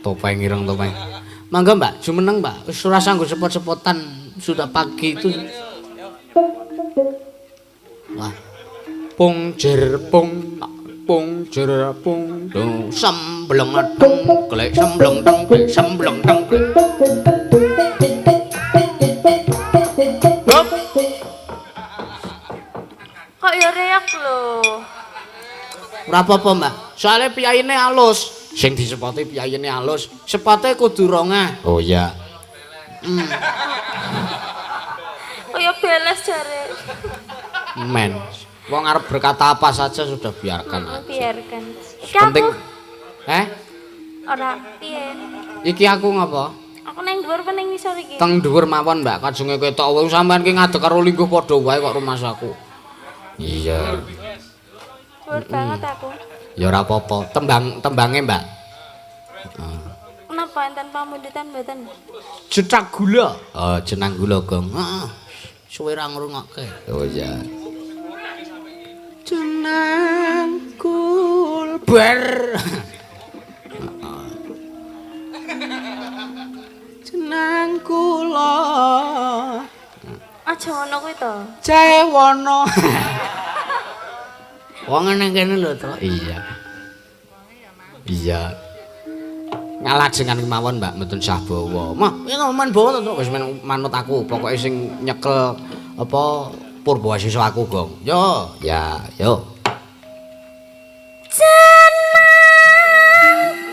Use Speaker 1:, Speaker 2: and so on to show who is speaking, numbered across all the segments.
Speaker 1: Topeng ireng topeng. Mangga, Mbak, jumeneng, Mbak. Wis ora sanggo sepot-sepotan, sudah pagi itu. Wah. Pung jer pung, pung jer pung. Dung sembleng teng klek sembleng teng klek sembleng teng klek. Hop.
Speaker 2: Kok ya reak lho.
Speaker 1: Ora apa-apa, Mbak. Soale piyayine alus. Sing disepoti piyayine alus, sepote kudu rongah. Oh iya.
Speaker 2: Kaya beles jare.
Speaker 1: Men. Wong arep berkata apa saja sudah biarkan aja.
Speaker 2: Biarkan. Iki
Speaker 1: Penting.
Speaker 2: aku
Speaker 1: Eh?
Speaker 2: ora piye.
Speaker 1: Iki aku ngapa?
Speaker 2: Aku nang dhuwur apa ning ngisor iki?
Speaker 1: Teng dhuwur mawon, Mbak. Kajenge ketok wae sampean ki ngadeg karo lingguh padha wae kok rumasaku. Iya.
Speaker 2: Dhuwur banget aku.
Speaker 1: Ya ora apa-apa. Tembang tembange, Mbak.
Speaker 2: Kenapa enten pamundutan mboten?
Speaker 1: Jetak gula. Oh, jenang gula, Gong. Heeh. Suwe ra ngrungokke. Oh iya. Jenang kulber. Jenang kula.
Speaker 2: Aja ngono kuwi to.
Speaker 1: Jaewono. Wong nang kene lho, Tru. Iya. Iya. Ngalajengan kemawon, Mbak, mboten sah bawa. Mah, ya men bawa to, Truk. Wis men manut aku. Pokoke sing nyekel apa Purba Wasesa aku, Gong. Yo, ya, yo.
Speaker 2: Jenang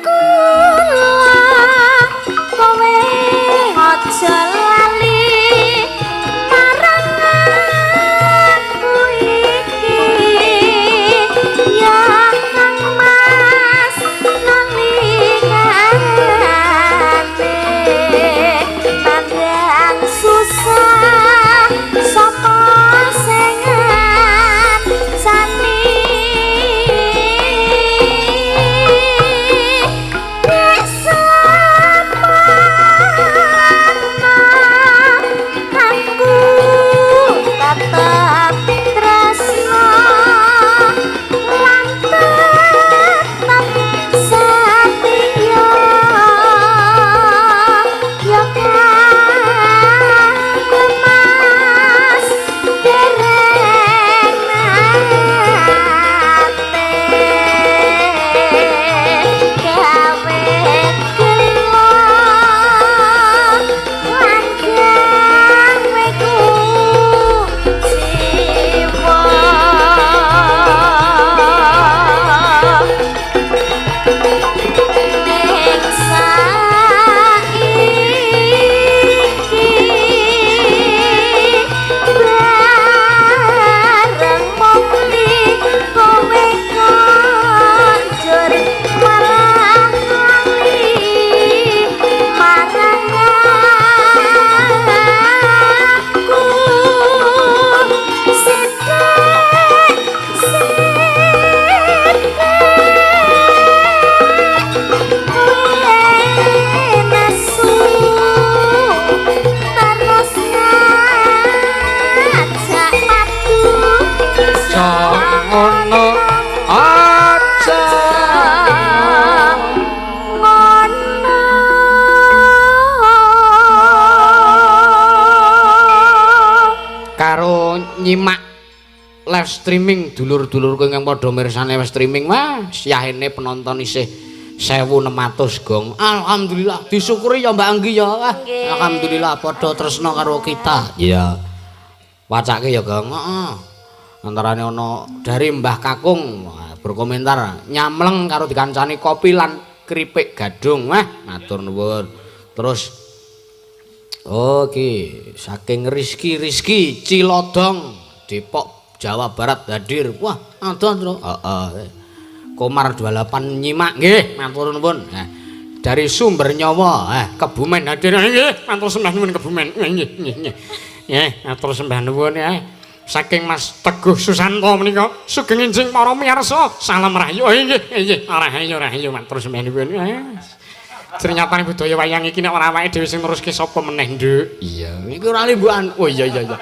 Speaker 2: kula kowe aja lali marang aku iki ya Kang Mas nalikane tandang susah sapa sing ngancani.
Speaker 1: Nyimak live streaming dulur-dulurku ingkang padha mirsani live streaming, wah siyahene penonton isih 1600 gong. Alhamdulillah disyukuri ya Mbak Anggi ya. Wah, alhamdulillah padha tresna karo kita. Iya. Wacake ya Gong. Heeh. Antarane ana dari Mbah Kakung berkomentar nyamleng karo dikancani kopi lan keripik gadung. Wah, matur nuwun. Terus oke, saking Rizky Cilodong, Depok, Jawa Barat hadir. Wah, adoh, Tru. Heeh. Komar 28 nyimak nggih, matur nuwun. Nah, dari Sumber Nyawa, Kebumen hadir. Nggih, matur sembah nuwun Kebumen. Nggih, nggih, nggih. Nggih, matur sembah nuwun ya. Saking Mas Teguh Susanto menika sugeng enjing para miyarsa. Salam rahayu. Oh, nggih, nggih. Rahayu, rahayu, matur sembah nuwun. Ternyata budaya wayang iki nek ora awake dhewe sing neruske sapa meneh, Nduk? Iya, iki ora limbukan. Oh iya iya iya.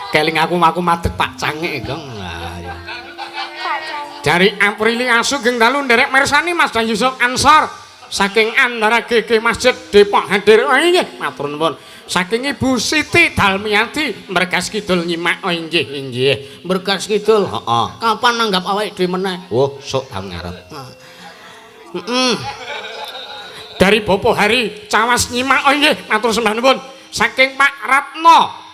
Speaker 1: Keling aku madeg Pak Cangik, Gong. Lah iya.
Speaker 2: Pak Cangik.
Speaker 1: Dari Aprilia Sugeng dalu nderek mirsani Mas Dan Yusuf Ansor saking Andara GG Masjid Depok hadir. Oh inggih, matur nuwun. Saking Ibu Siti Dalmiati Bergas Kidul nyimak. Oh inggih, inggih. Bergas Kidul, heeh. Kapan nanggap awake dhewe meneh? Oh, sok taun ngarep. Heeh. Dari Bopo Hari Cawas nyimak. Oh inggih, matur sembah nuwun. Saking Pak Ratno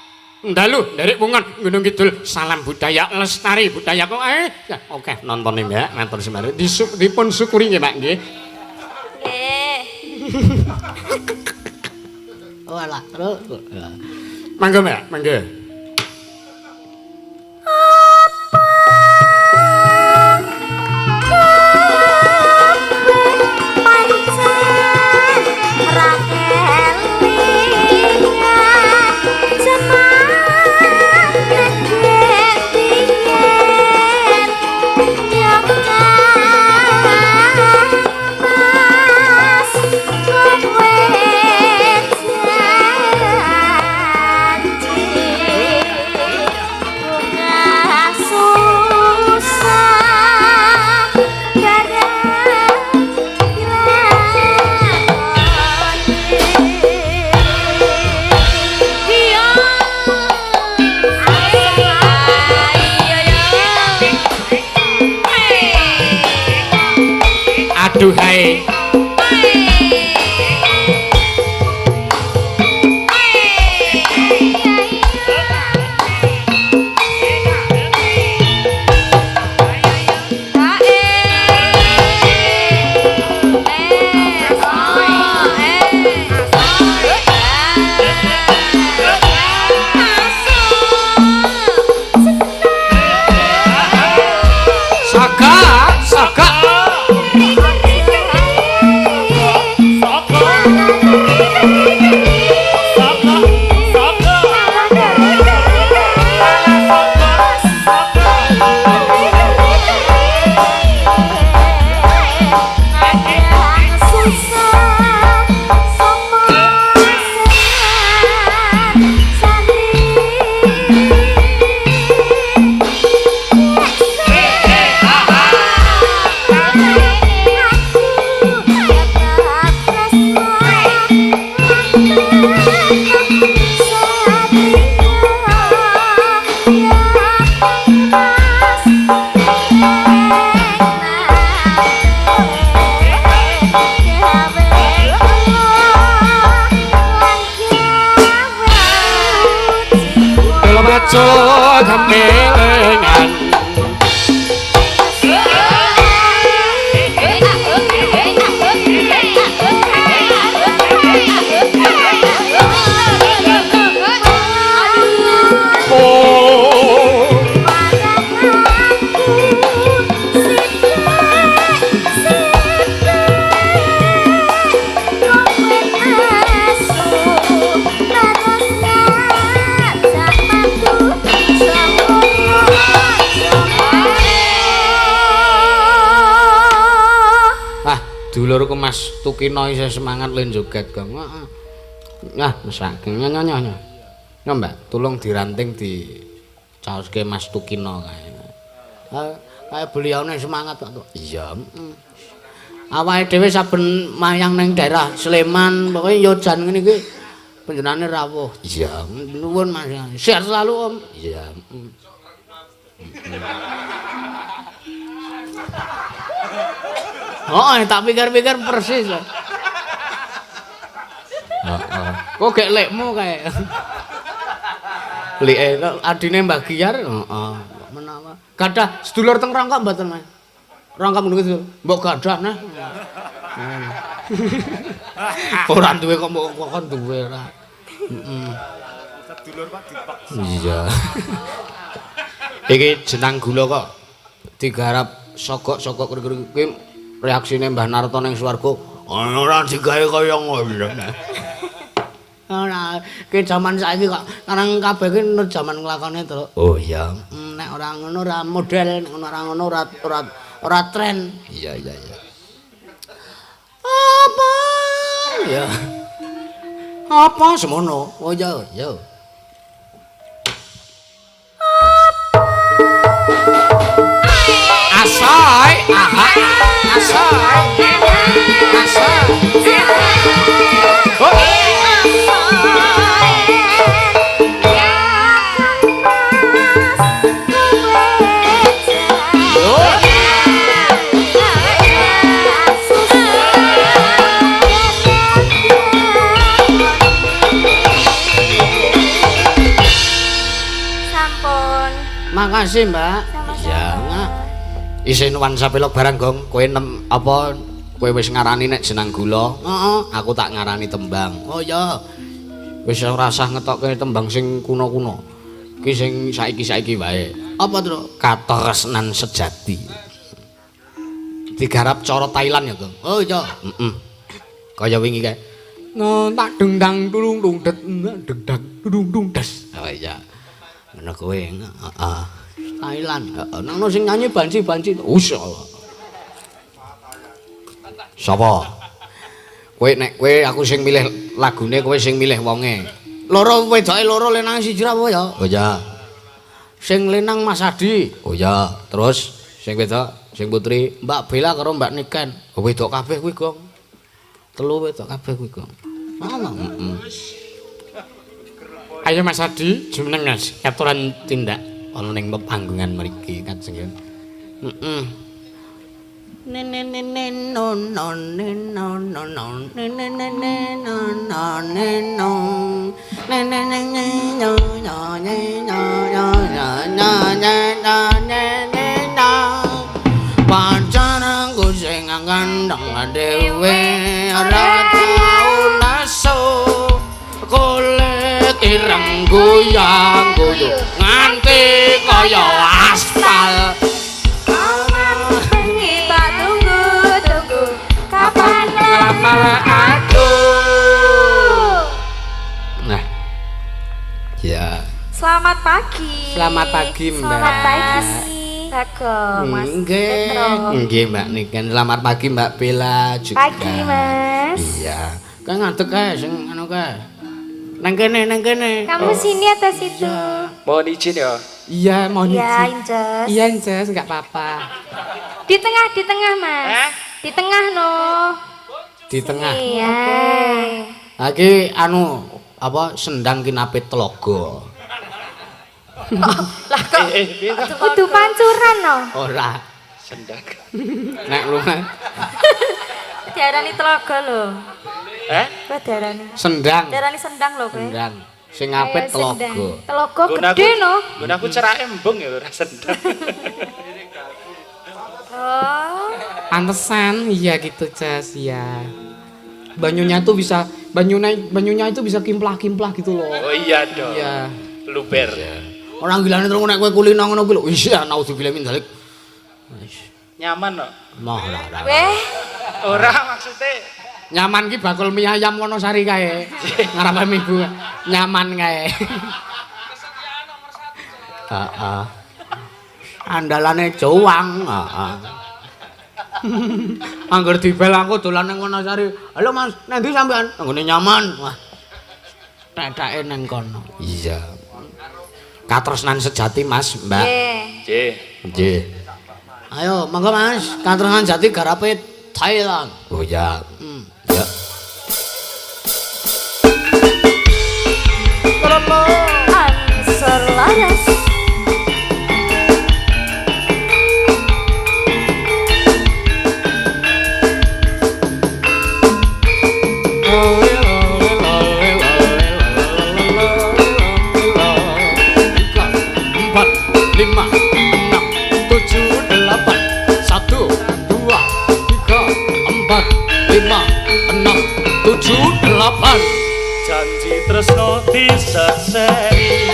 Speaker 1: dalu nderek Wungon Gunung Kidul, salam budaya lestari budaya kok ya, oke nontone Mbak, matur sembah nuwun. Dipun syukuri nggih Pak nggih.
Speaker 2: Nggih.
Speaker 1: Oh alah, terus. Mangga Mbak, mangga.
Speaker 2: Pancen ra kelingan jaman gede biyen nyong mas kowe janji bunga susah bareng
Speaker 1: Aduhai. Saga, saga. Dalam gamelengan. Oh. Wah, dulurku Mas Tukino isih semangat le joget, Gong. Heeh. Nah, mesake nyo nyo nyo. Nyo, Mbak, tulung diranting di caoske Mas Tukino kae. Kae beliaune semangat kok. Iya, heeh. Awake dhewe saben mayang ning daerah Sleman, pokoke yo jan ngene iki panjenengane rawuh. Iya, nuwun Mas. Sehat selalu, Om. Iya. Oh, tak pikir-pikir persis. Heeh. Kok gek lekmu kae. Leke adine Mbah Giyar, heeh. Menawa gadah sedulur teng Rongkok mboten, Mas? Rongkok ngono kuwi mbok gadah nah. Ora duwe kok mbok kon duwe ora. Heeh.
Speaker 3: Sedulur Pak dipaksa.
Speaker 1: Iya. Iki jenang gula kok digarap sogok-sogok kri-kri kuwi reaksine Mbah Narto ning swarga ora digawe kaya ngono. Ora, ki jaman saiki kok karang kabeh ki nut jaman nglakone, Truk. Oh iya. Nek ora ngono ora model, nek ora ngono ora ora ora tren. Iya iya iya. Apa? Ya. Apa semono? Oh iya, iya. Asa. Aha. Asa. Asa. Oh.
Speaker 2: Sampun.
Speaker 1: Makasih, Mbak.
Speaker 2: Sama-sama.
Speaker 1: Iya. Isih nuansa pelog barang, Gong. Kowe nem apa kowe wis ngarani nek jenang gula? Heeh, aku tak ngarani tembang. Oh iya. Wis ora usah ngetokke tembang sing kuno-kuno. Iki sing saiki-saiki wae. Apa, Tru? Katresnan sejati. Digarap cara Thailand ya, Gong. Oh iya. Heeh. Kaya wingi kae. No tak dendang tulung tung det dendang tulung tung des. Oh iya. Ngono kowe, heeh. Thailand, heeh. Nang sing nyanyi banci-banci. Us Allah. Sapa? Kowe nek kowe aku sing milih lagune, kowe sing milih wonge. Loro wedoke loro lenang siji ra apa ya? Oh iya. Sing lenang Mas Adi. Oh iya. Terus sing wedok, sing putri Mbak Bella karo Mbak Niken. Oh wedok kabeh kuwi, Gong. Telu wedok kabeh kuwi, Gong. Ana. Heeh. Ayo Mas Adi, jumeneng Mas, katuran tindak ana ning panggungan mriki kajeng. Heeh. Ne ne ne ne no no ne no no no ne ne ne ne no no ne no ne ne ne ne no no ne no no no no ne no ne ne no pacaranku sing ngandang dhewe ora tau naso kulit ireng goyang goyo nganti kaya aspal.
Speaker 2: Kita tunggu-tunggu kapan
Speaker 1: Ngelamar aku. Nah, ya.
Speaker 2: Selamat pagi.
Speaker 1: Selamat pagi, Mbak.
Speaker 2: Selamat pagi. Bagong, Mas
Speaker 1: Nggih.
Speaker 2: Petro.
Speaker 1: Nggih, Mbak Niken. Selamat pagi Mbak Bella juga.
Speaker 2: Pagi, Mas.
Speaker 1: Iya. Kae ngadeg kae sing anu kae. Nang kene, nang kene.
Speaker 2: Kamu sini atau situ?
Speaker 4: Mohon izin ya.
Speaker 5: Iya, mohon
Speaker 2: Iya,
Speaker 5: izin.
Speaker 2: Inces.
Speaker 5: Iya, Inces, enggak apa-apa.
Speaker 2: Di tengah, Mas.
Speaker 4: Eh?
Speaker 2: Di tengah no.
Speaker 1: Di tengah.
Speaker 2: Iya.
Speaker 1: Iki anu apa sendang kinapit telaga.
Speaker 2: Lah kok
Speaker 4: Piye to?
Speaker 2: kudu pancuran no.
Speaker 1: Ora.
Speaker 4: Sendang.
Speaker 1: Nek lunga
Speaker 2: Diarani telaga lho.
Speaker 4: Eh?
Speaker 2: Kowe diarani.
Speaker 1: sendang.
Speaker 2: Diarani sendang lho kowe.
Speaker 1: Sendang. Sing apit
Speaker 2: Ayo, sendang.
Speaker 1: telaga.
Speaker 2: Telaga gede no.
Speaker 4: Nggon aku cerake embung ya ora sendang.
Speaker 2: Oh.
Speaker 5: Pantesan, iya gitu, Ces, iya. Banyunya tuh bisa banyunya itu bisa kimplah-kimplah gitu loh.
Speaker 4: Oh iya dong.
Speaker 5: Iya.
Speaker 4: Luber.
Speaker 1: Ora gilane terus nek kowe kulino ngono kuwi lho. Wis naudzubillah min dzalik.
Speaker 4: Nyaman no.
Speaker 1: Moh lah lah.
Speaker 2: Weh,
Speaker 4: Ora maksudnya
Speaker 1: Nyaman ki bakul mie ayam Wonosari kae. Ngarepe ibu nyaman kae. Heeh. Andalane Jowang, heeh. Angger dibel aku dolan ning Wonosari. Halo Mas, nang ndi sampean? Nang nggone nyaman. Wah. Tetake nang kono. Iya. Katresnan sejati Mas, Mbak.
Speaker 2: nggih.
Speaker 4: Nggih.
Speaker 1: Nggih. Ayo, monggo Mas, Katresnan Jati garape Thailand. Oh ya. Ya.
Speaker 2: Ansor laras.
Speaker 1: Tiga, empat, lima, enam, tujuh, delapan, satu, dua, tiga, empat, lima, enam, tujuh, delapan.
Speaker 4: Janji tresno disekseni.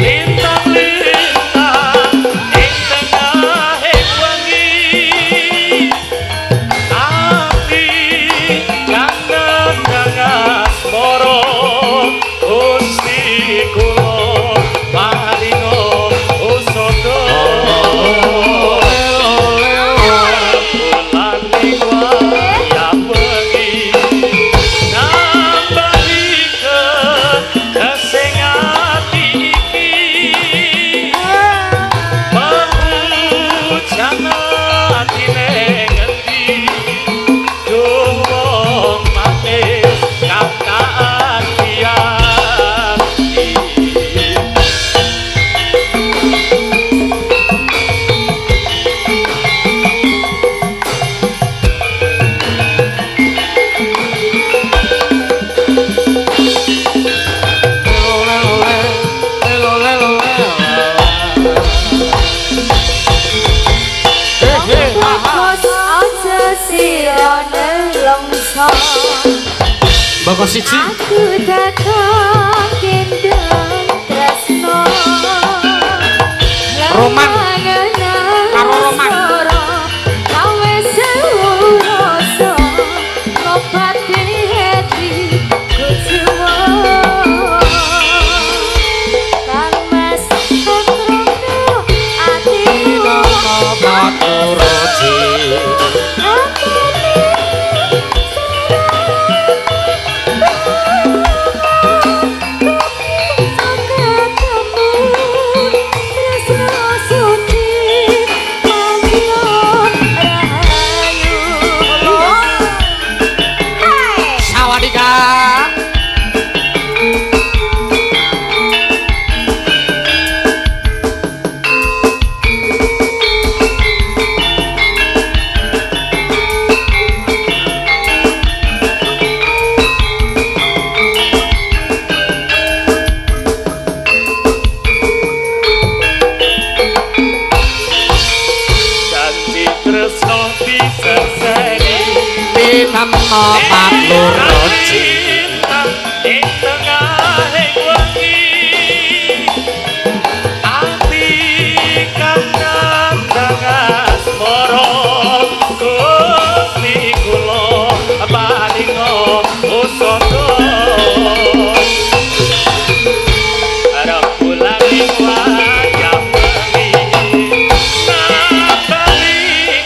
Speaker 4: Lintang-lintang ing tengahe wengi. Ati kangen asmara Gusti kula paringa usada. Bulan wayah wengi nambahi kesepian.
Speaker 1: Boko siji.
Speaker 2: Aku takon gendong tresno.
Speaker 1: Roman. Karo Roman.
Speaker 2: Gawe sewu rasa ngobati hati kuciwa. Kang Mas Petrono atimu
Speaker 1: Paturuji. Sawadika.
Speaker 4: Janji tresno diseseni
Speaker 1: Tinamna patluruji.
Speaker 4: Ing tengahing wengi ati kang nandhang asmara Gusti kula paringa usada rembulan ing wayah wengi nambani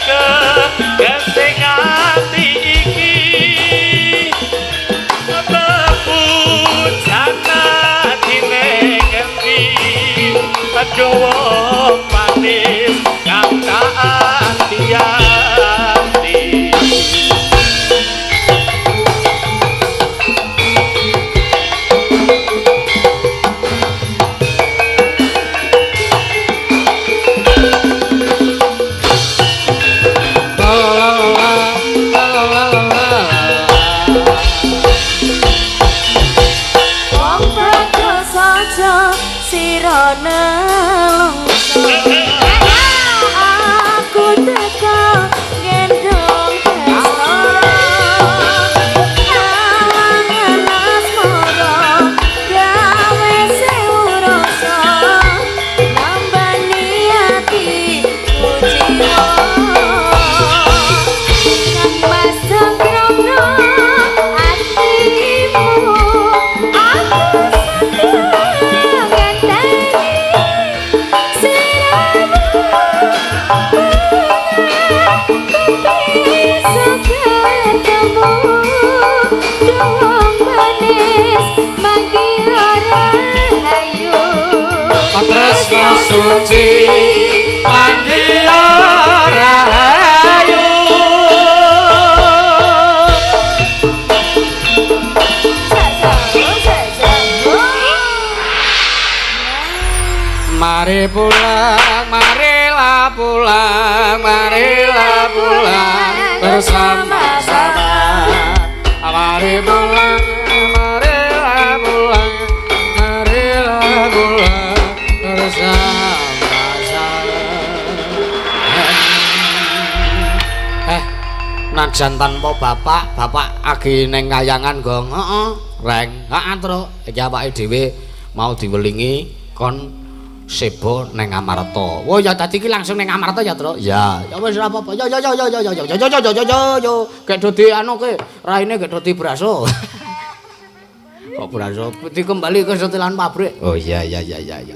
Speaker 4: kegesing ati iki Pujana dine ngendi Jawa manis kang tak ati-ati.
Speaker 1: La la la la la la la.
Speaker 2: Wong padha saja sira nelungso. Aku teka gendong tresno. Kalangan asmara gawe sewu rasa nambani ati kuciwa. Kang Mas Cokrono atimu aku seneng ngenteni siramu bisa ketemu doang manis mangki rahayu.
Speaker 1: Tresno suci panggilan rahayu. Mari pulang, marilah pulang, marilah pulang bersama-sama. Mari pulang, marilah pulang, marilah pulang bersama-sama. Najan tanpa bapak, bapak agi neng kayangan gong. Heeh, reng. Heeh, Truk. Iki awake dhewe mau diwelingi kon sebo neng Amarta. Oh ya dadi iki langsung neng Amarta ya, Truk. Ya, ya wis ora apa-apa. Ya ya ya ya ya ya ya ya ya ya ya ya. Gek do di anu ke, raine gek do di braso. Kok braso dikembali ke setelan pabrik. Oh iya iya iya iya iya.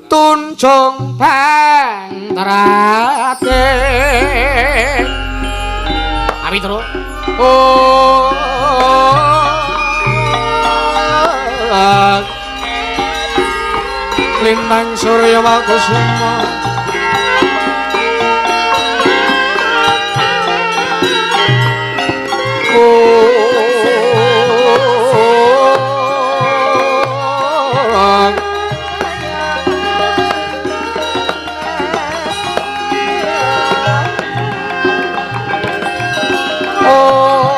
Speaker 1: Tunjung Banterate. Awi, Truk. Oh. Lintang surya wakusuma. Oh. Oh.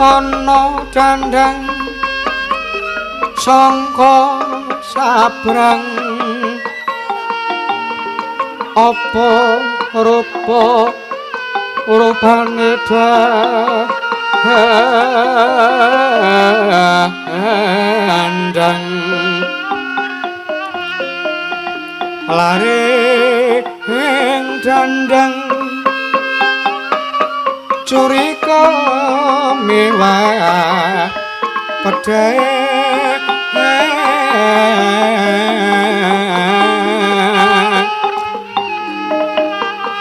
Speaker 5: Ana dandang sangka sabrang apa rupa rupane dandang lare ing dandang curika mewah pedhe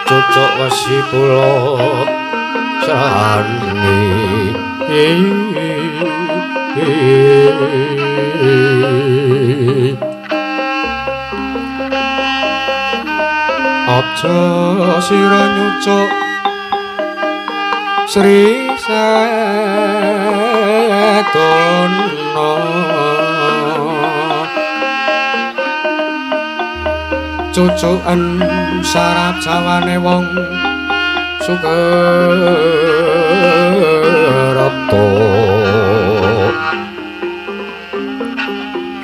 Speaker 1: Cucuk wesi pulo sani
Speaker 5: aja sira nyucuk Sri Sedana cucuken sarap jawane wong Sukerta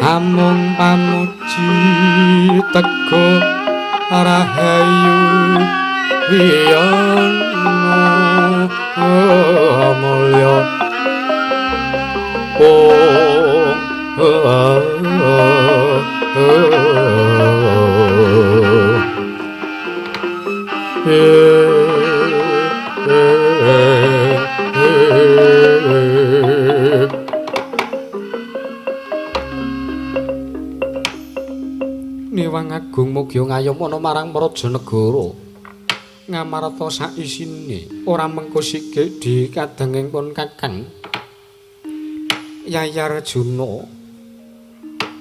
Speaker 5: amung pamuji teguh rahayu wiyana mulya ong Niwang Agung mugi ngayomana marang praja negara Ngamarta saisine ora mengko sikik di kadanging pun Kakang Yayarjuna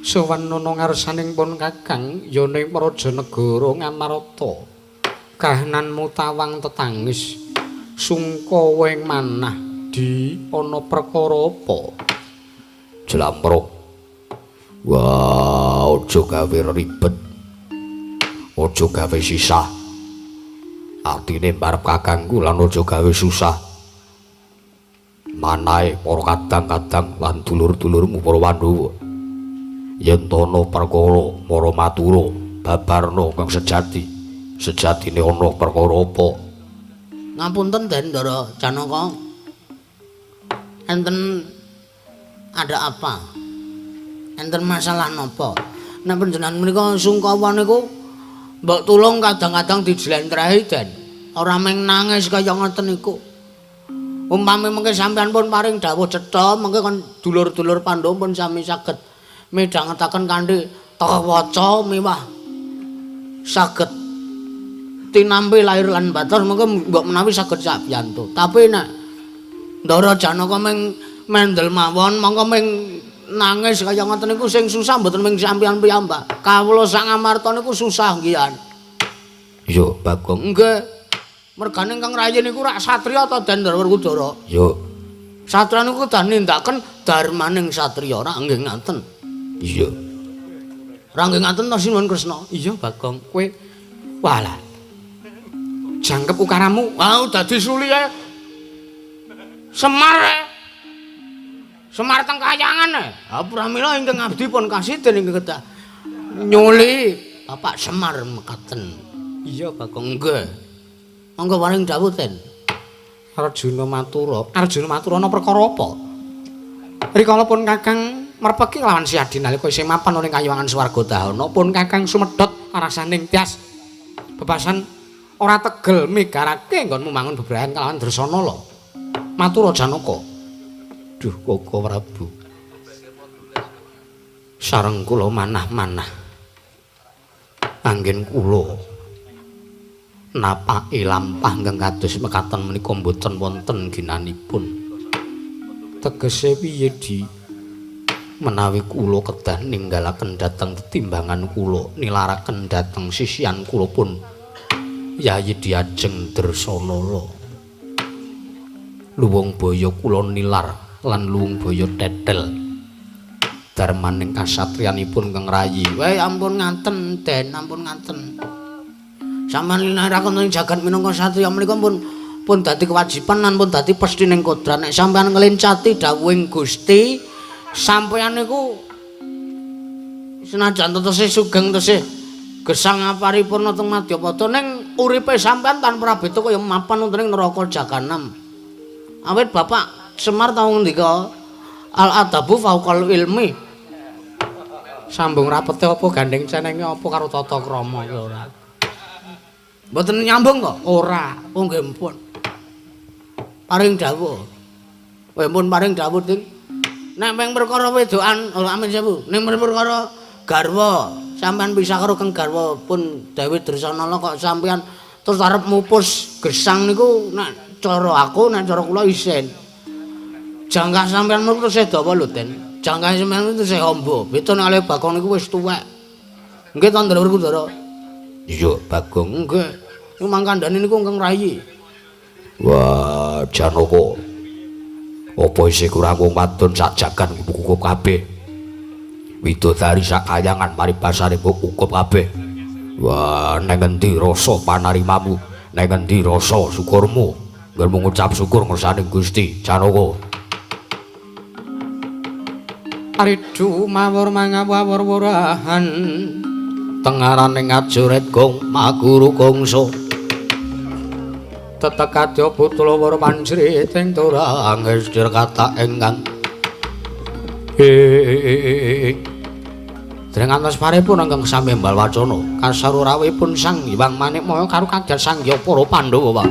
Speaker 5: sowan ana ngarsaning pun Kakang ya ning praja negara Ngamarta kahananmu tawang tetangis sungkawa ing manah di ana perkara apa
Speaker 1: Jlampruk. Wah, aja gawe ribet, aja gawe sisah. Atine marep kakangku lan aja gawe susah. Manahe para kadang-kadang lan dulur-dulurmu para Pandhawa. Yen to ana perkara para matura babarna kang sejati, sejatine ana perkara apa?
Speaker 6: Ngapunten Den Ndara Janaka. Enten ada apa? Enten masalah napa? Nek panjenengan menika sungkawa niku mbok tulung kadang-kadang dijlentrehi Den. Ora mung nangis kaya ngoten niku. Umpami mengke sampean pun paring dawuh cetha, mengke kon dulur-dulur Pandhawa pun sami saged midhangetaken kanthi waca miwah saged tinampi lahir lan batin, mengke mbok menawi saged sabiyantu. Tapi nek Ndara Janaka mung mendel mawon, mongko mung nangis kaya ngoten niku sing susah mboten mung sampeyan piyambak. Kawula sak Ngamarta niku susah nggih.
Speaker 1: Yo Bagong.
Speaker 6: Nggih. Mergane ingkang rayi niku rak satriya ta Den Werkudara?
Speaker 1: Yo.
Speaker 6: Satriya niku kedah nindaken darmaning satriya, rak nggih ngaten.
Speaker 1: Iya.
Speaker 6: Rak nggih ngaten ta Sinuwun Kresna?
Speaker 5: Iya Bagong, kowe walah. Jangkep ukaramu.
Speaker 6: Wah, dadi suli ae. Semar ae. Semar teng kayangan ae. Ha pramila ingkang abdi pun kasidhen ingkang kedah nyuli Bapak Semar mekaten. Iya Bagong, nggih. Monggo paring dawuh Den.
Speaker 5: Arjuna matura, Arjuna matura ana perkara apa? Rikala pun Kakang merpeki lawan si Adi nalika isih mapan ning kayangan swarga dahana pun Kakang sumedhot rasaning tias. Bebasan ora tegel migarake nggonmu mangun bebrayan kalawan Dresana lho. Matura Janaka.
Speaker 1: Duh Koko Prabu. Sareng kula manah-manah. Anggen kula napaki lampah ingkang kados mekaten menika mboten wonten ginanipun. Tegese piye Di? Menawi kula kedah ninggalaken dhateng tetimbangan kula, nilaraken dhateng sisian kula pun Yayi Diajeng Dresanala. Luwung baya kula nilar lan luwung baya tetel. Darmaning kasatriyanipun kang rayi.
Speaker 6: Weh ampun ngaten Den, ampun ngaten. Sampeyan linaraken ing jagat minangka satriya menika pun Pun dadi kewajiban lan pun dadi pestining kodrat. Nek sampeyan nglencati dawuhing Gusti, sampeyan niku senajan tesih sugeng tesih gesang aparipurna teng madyapada ning uripe sampeyan tanpa prabeta kaya mapan wonten ing neraka jahanam. Awit Bapak Semar tau ngendika al adabu fauqal ilmi.
Speaker 5: Sambung rapete apa gandeng cenenge apa karo tata krama ya ora.
Speaker 6: Mboten nyambung kok?
Speaker 5: Ora.
Speaker 6: Oh nggih mpun. Paring dawuh. Kowe pun paring dawuh, Ding. Nek ping perkara wedokan, oh amin sewu. Ning perkara garwa, sampean pisah karo Kang garwa pun Dewi Dresanala kok sampean terus arep mupus gesang niku nek cara aku, nek cara kula isin. Jangkah sampean niku tesih dawa lho, Den. Jangkah sampean niku tesih amba. Beda nek ale Bagong niku wis tuwek. Nggih to, Ndara Werkudara? Iya, Bagong. Nggih. Niku mangkandane niku ingkang rayi.
Speaker 1: Wah, Janaka. Apa isih kurang wong wadon sak jagan kukup kabeh? Widodari sak kayangan paribasane mbok kukup kabeh. Wah, neng endi rasa panarimamu? Neng endi rasa syukurmu? Ngger ngucap syukur ngersane Gusti Janaka.
Speaker 5: Aridu mawur mangawur-wurahan
Speaker 1: tengaraning ajurit gong maguru gongso.
Speaker 5: Tetekadya putula wara panjrit ing
Speaker 1: turang esdir kata ingkang dereng antos paripun ingkang sami embal wacana kasaru rawuhipun Sang Hyang Manikmaya karo kadyat Sang Hyang para Pandhawa.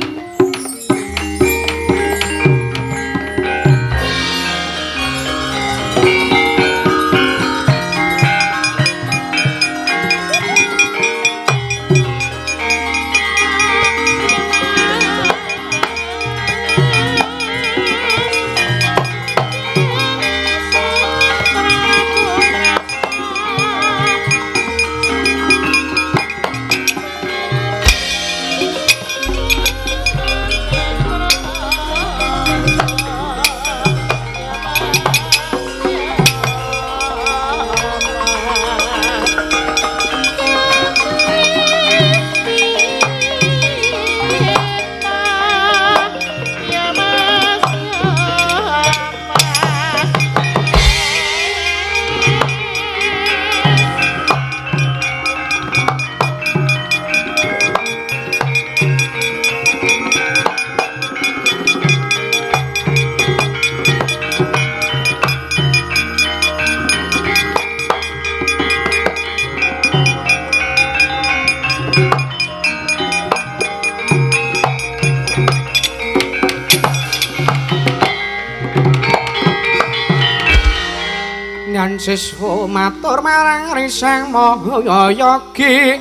Speaker 5: Siswa matur marang Risang Maha Yogi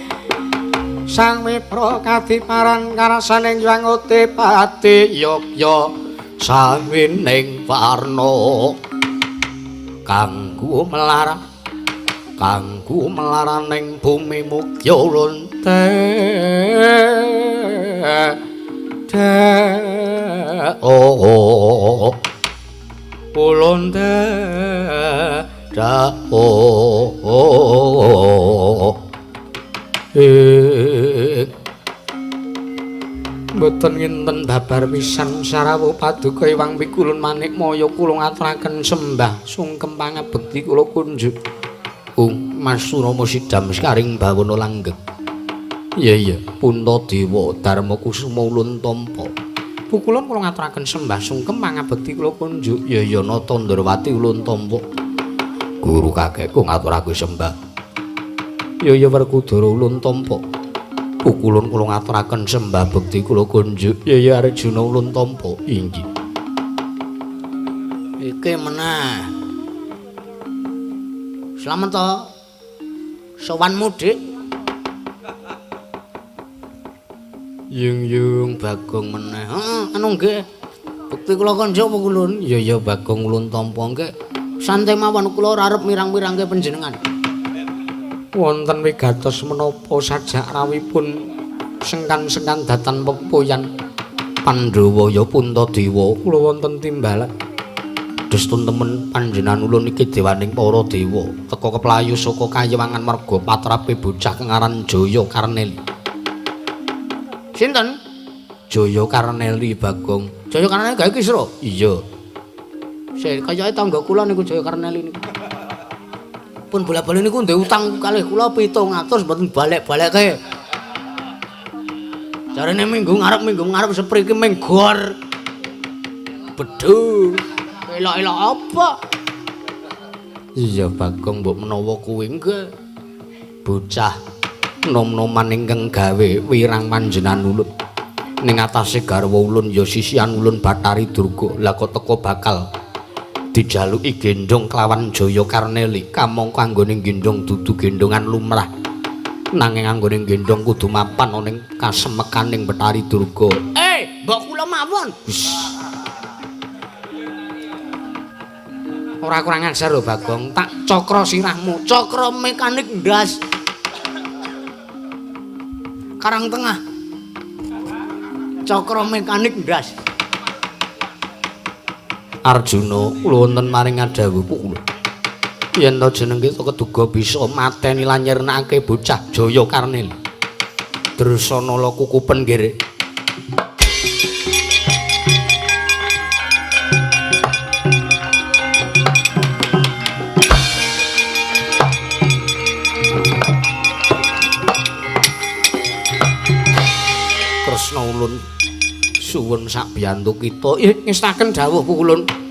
Speaker 5: Sang Wipra kadiparan karsaning Hyang Utipati
Speaker 1: Yogya sawining warna kanggo melarang kanggo melaraning bumi mugya lonte oh ulun da oh
Speaker 5: mboten nginten babar pisan sarawuh paduka Hyang Pikulun Manikmaya kula ngaturaken sembah sungkem pangabekti kula kunjuk.
Speaker 1: Mas Surama sidam sekaring bawana langgeng. Iya iya Puntadewa Darma Kusuma ulun tampa.
Speaker 5: Pukulun kula ngaturaken sembah sungkem pangabekti kula kunjuk.
Speaker 1: Iya iya Nata Ndrawati ulun tampa. Guru kakekku ngaturake sembah. Ya ya Werkudara ulun tampa. Pukulun kula ngaturaken sembah bekti kula kunjuk. Ya ya Arjuna ulun tampa. Inggih.
Speaker 6: Iki meneh. Slamet to. Sowanmu, Dik.
Speaker 1: Yung-yung Bagong meneh.
Speaker 6: Heeh, anu nggih. Bekti kula kunjuk pukulun.
Speaker 1: Ya ya Bagong ulun tampa nggih.
Speaker 6: Santai mawon kula ora arep mirang-mirangke panjenengan.
Speaker 5: Wonten wigatos menapa sajak rawuhipun sengkan-sengkan datan pepoyan
Speaker 1: Pandhawa ya Puntadewa
Speaker 5: kula wonten timbalan.
Speaker 1: Destun temen panjenengan ulun iki dewaning para dewa teka keplayu saka kayiwangan merga patrape bocah kengaran Jaya Karneli.
Speaker 6: Sinten?
Speaker 1: Jaya Karneli Bagong. Jaya Karneli gawe kisra? Iya. Sing kayake tangga kula niku Jaya Karneli niku. Pun bola-bali niku ndek utang kalih kula 700 mboten balik-balekke. Jarene minggu ngarep sepri iki ming gor. Bedhu. Elok-elok apa? Iya Bagong mbok menawa kuwi nggih. Bocah nom-noman ingkang gawe wirang panjenengan ulun. Ning atase garwa ulun ya sisihan ulun Bathari Durga. Lah kok teka bakal dijaluki gendhong kelawan Jaya Karneli kamangka anggone gendhong dudu gendhongan lumrah. Nanging anggone gendhong kudu mapan ana ing kasemekaning Bathari Durga. Mbok kula mawon. Ora kurang ajar lho Bagong, tak cakra sirahmu, cakra mekanik ndas. Karang tengah. Cakra mekanik ndas. Arjuna kula wonten maring ngadhawuh kula. Yen ta jeneng kita keduga bisa mateni lan nyirnakake bocah Jaya Karneli. Dresanala kukupen nggih. Kresna ulun suwun sak biyantu kita. Ngestaken dawuh ulun.